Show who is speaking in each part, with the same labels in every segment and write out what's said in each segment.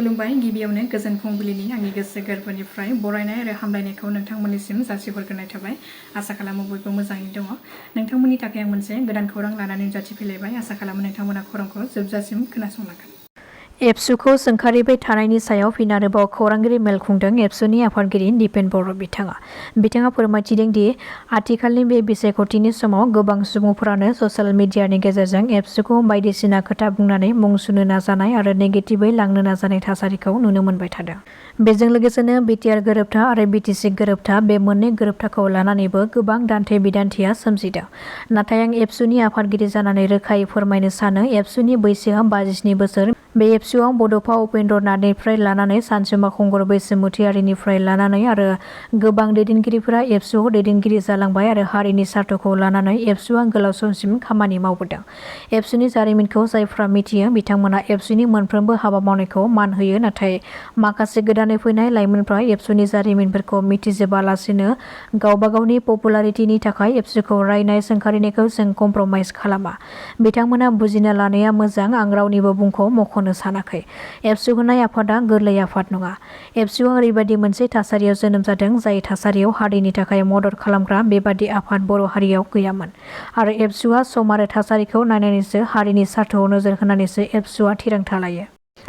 Speaker 1: खुलुमबाय गिबियावनो गोजोन फुंबिलिनि आंनि गोसो गोरबोनिफ्राय बरायनाय आरो हामलायनायखौ नोंथांमोननिसिम जासिहरग्रोनाय थाबाय। आसा खालामो बयबो मोजाङै दङ। नोंथांमोननि थाखाय आं मोनसे गोदान खौरां लानानै नुजाथिफैलायबाय। आसा खालामो नोंथांमोना खौरांखौ जोबजासिम खोनासंलांगोन। एबसुखौ सोंखारिबाय थानायनि सायाव फिन आरोबाव खौरांगिरि मेल खुंदों एबसुनि आफादगिरि दिपेन बर' बिथाङा फोरमायथिदों दि आथिखालनि बे बिसायख'थिनि समाव गोबां सुबुंफोरानो ससियेल मिडियानि गेजेरजों एबसुखौ बायदिसिना खोथा बुंनानै मुं सुनो नाजानाय आरो नेगेटिभै लांनो नाजानाय थासारिखौ नुनो मोनबाय थादों। बेजों लोगोसेनो बिटिआर गोरोबथा आरो बिटिसि गोरोबथा बे मोननै गोरोबथाखौ लानानैबो गोबां दान्थे बिदान्थिया सोमजिदों। नाथाय आं एबसुनि आफादगिरि जानानै रोखायै फोरमायनो सानो एबसुनि बैसोआ 52 बोसोर। बे एबसुआव बड'फा उपेन्द्र नाथनिफ्राय लानानै सानसुमा खुंगुर बैसोमुतियारिनिफ्राय लानानै आरो गोबां दैदेनगिरिफोरा एबसुआव दैदेनगिरि जालांबाय आरो हारिनि स्वार्थखौ लानानै एबसुआ गोलाव समसिम खामानि मावबोदों। एबसुनि जारिमिनखौ जायफ्रा मिथियो बिथांमोना एबसुनि मोनफ्रोमबो हाबा मावनायखौ मान होयो, नाथाय माखासे गोदानै फैनाय लाइमोनफ्रा एबसुनि जारिमिनफोरखौ मिथिजोबालासिनो गावबा गावनि पपुलारिटिनि थाखाय एबसुखौ रायनाय सोंखारिनायखौ जों कमप्रमाइज खालामा। बिथांमोना बुजिना लानाया मोजां। आं रावनिबो मुंखौ मख'नो सानाखै। एबसु होननाय आफादा गोरलै आफाद नङा। एबसुआ ओरैबायदि मोनसे थासारियाव जोनोम जादों जाय थासारियाव हारिनि थाखाय मदद खालामग्रा बेबादि आफाद बर' हारियाव गैयामोन आरो एबसुआ सम आरो थासारिखौ नायनानैसो हारिनि स्वार्थआव नोजोर होनानैसो एबसुआ थिरांथा लायो।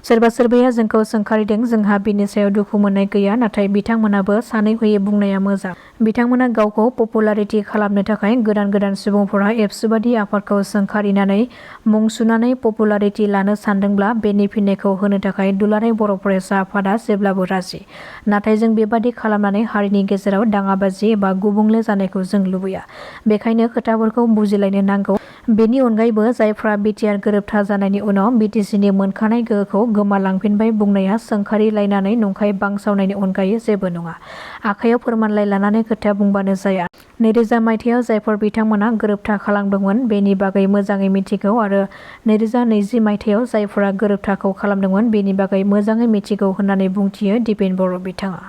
Speaker 1: सोरबा सोरबाया जोंखौ सोंखारिदों, जोंहा बिनि सायाव दुखु मोननाय गैया, नाथाय बिथांमोनाबो सानै हयै बुंनाया मोजां। बिथांमोना गावखौ पपुलारिटि खालामनो थाखाय गोदान सुबुंफोरा एबसुबादि आफादखौ सोंखारिनानै मुं सुनानै पपुलारिटि लानो सानदोंब्ला बेनि फिननायखौ होनो थाखाय दुलाराय बर' फरायसा आफादा जेब्लाबो राजि। नाथाय जों बेबादि खालामनानै हारिनि गेजेराव दाङाबाजि एबा गुबुंले जानायखौ जों लुबैया। बेखायनो खोथाफोरखौ बुजिलायनो नांगौ। बेनि अनगायैबो जायफ्रा बिटिआर गोरोबथा जानायनि उनाव बिटिसिनि मोनखानाय गोहोखौ गोमालांफिनबाय बुंनाया सोंखारिलायनानै नंखाय बांसावनायनि अनगायै जेबो नङा। आखायाव फोरमानलाइ लानानै खोथा बुंबानो जाया। 2000 मायथाइयाव जायफोर बिथांमोना गोरोबथा खालामदोंमोन बेनि बागै मोजाङै मिथिगौ आरो 2020 मायथाइयाव जायफोरा गोरोबथाखौ खालामदोंमोन बेनि बागै मोजाङै मिथिगौ होननानै बुंथियो दिपेन बर' बिथाङा।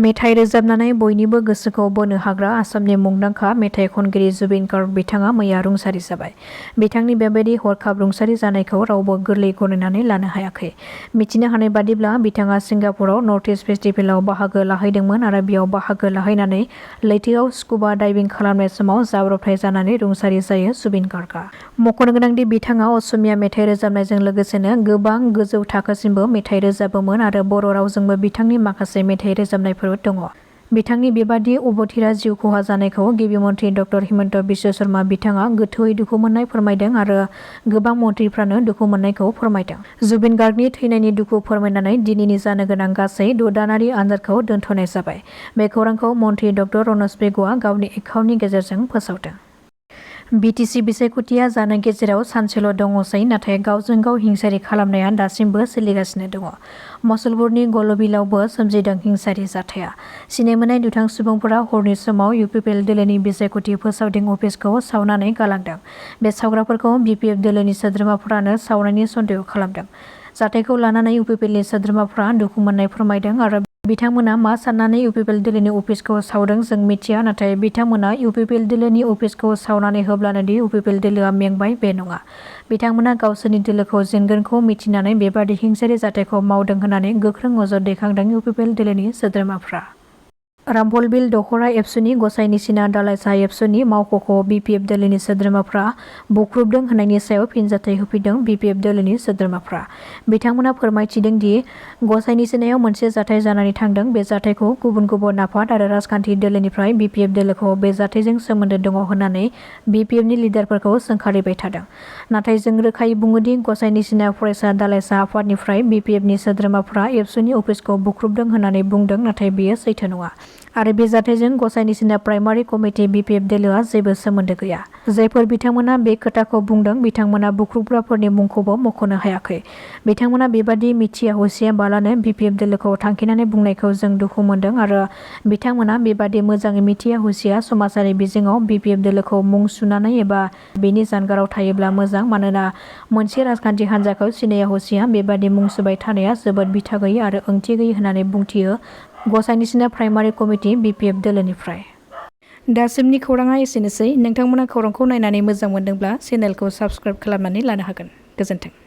Speaker 1: मेथाइ रोजाबनानै बयनिबो गोसोखौ बोनो हाग्रा आसामनि मुंदांखा मेथाइ खनगिरि जुबिन गार्ग बिथाङा मैया रुंसारि जाबाय। बिथांनि बेबायदि हरखाब रुंसारि जानायखौ रावबो गोरलै गनायनानै लानो हायाखै। मिथिनो हानाय बादिब्ला बिथाङा सिंगापुराव नर्थ इस्ट फेस्टिभेलाव बाहागो लाहैदोंमोन आरो बेयाव बाहागो लाहैनानै लैथोआव स्कुबा डाइभिं खालामनाय समाव जाब्रबथाय जानानै रुंसारि जायो जुबिन गार्गआ। मख'नो गोनांदि बिथाङा असमिया मेथाइ रोजाबनायजों लोगोसेनो गोबां गोजौ थाखोसिमबो मेथाइ रोजाबोमोन आरो बर' रावजोंबो बिथांनि माखासे मेथाइ रोजाबनायफोर दङ। बिथांनि बेबादि अबथिरा जिउ खहा जानायखौ गिबि मन्त्रि डक्टर हिमन्त बिश्व शर्मा बिथाङा गोथौयै दुखु मोननाय फोरमायदों आरो गोबां मन्त्रिफ्रानो दुखु मोननायखौ फोरमायदों। जुबिन गार्गनि थैनायनि दुखु फोरमायनानै दिनैनि जानो गोनां गासै 6 दानारि आनजादखौ दोनथ'नाय जाबाय। बे खौरांखौ मन्त्रि डक्टर रनज पेगुआ गावनि एकाउन्टनि गेजेरजों फोसावदों। बिटिसि बिसायख'थिया जानो गेजेराव सानसेल' दङसै, नाथाय गावजों गाव हिंसायारि खालामनाया दासिमबो सोलिगासिनो दङ। मसलपुरनि गलबिलावबो सोमजिदों हिंसायारि जाथाया। सिनाय मोननाय दुथां सुबुंफोरा हरनि समाव UPPL दोलोनि बिसायख'थि फोसावदिं अफिसखौ सावनानै गालांदों। बे सावग्राफोरखौ BPF दोलोनि सोद्रोमाफोरानो सावनायनि सन्देह खालामदों। जाथायखौ लानानै UPPLनि सोद्रोमाफोरा दुखु मोननाय फोरमायदों आरो बिथांमोना मा साननानै UPPL दोलोनि अफिसखौ सावदों जों मिथिया, नाथाय बिथांमोना UPPL दोलोनि अफिसखौ सावनानै होब्लानो दि UPPL दोलोआ मेंबाय बे नङा। बिथांमोना गावसोरनि दोलोखौ जेनगोनखौ मिथिनानै बेबादि हिंसायारि जाथायखौ मावदों होननानै गोख्रों अजद दैखांदों UPPL दोलोनि सोद्रोमाफ्रा। रामफलबिल दखरा एबसुनि गसाइनिसिना दालाइसा एबसुनि मावख'खौ BPF दोलोनि सोद्रोमाफ्रा बुख्रुबदों होननायनि सायाव फिनजाथाय होफिनदों BPF दोलोनि सोद्रोमाफ्रा। बिथांमोना फोरमायथिदों दि गसाइनिसिनायाव मोनसे जाथाय जानानै थांदों। बे जाथायखौ गुबुन आफाद आरो राजखान्थि दोलोनिफ्राय BPF दोलोखौ बे जाथायजों सोमोन्दो दङ होननानै BPFनि लिडारफोरखौ सोंखारिबाय थादों। नाथाय जों रोखायै बुङोदि गसाइनिसिना फरायसा दालाइसा आफादनिफ्राय BPFनि सोद्रोमाफ्रा एबसुनि अफिसखौ बुख्रुबदों होननानै बुंदों, नाथाय बेयो सैथो नङा। आरो बे जाथायजों गसाइनिसिना प्राइमारि कमिटि BPF दोलोआ जेबो सोमोन्दो गैया। जायफोर बिथांमोना बे खोथाखौ बुंदों बिथांमोना बुख्रुबग्राफोरनि मुंखौबो मख'नो हायाखै। बिथांमोना बेबादि मिथिया हसिया बालानो BPF दोलोखौ थांखिनानै बुंनायखौ जों दुखु मोनदों आरो बिथांमोना बेबादि मोजाङै मिथिया हसिया समाजारि बिजोङाव BPF दोलोखौ मुं सुनानै एबा बेनि जानगाराव थायोब्ला मोजां, मानोना मोनसे राजखान्थि हान्जाखौ सिनाया हसिया बेबादि मुं सुबाय थानाया जोबोद बिथा गैयै आरो ओंथि गैयै होननानै बुंथियो गसाइनिसिना प्राइमारि कमिटि BPF दोलोनिफ्राय। दासिमनि खौराङा एसेनोसै। नोंथांमोना खौरांखौ नायनानै मोजां मोनदोंब्ला चेनेलखौ साबस्क्राइब खालामनानै लानो हागोन। गोजोन्थों।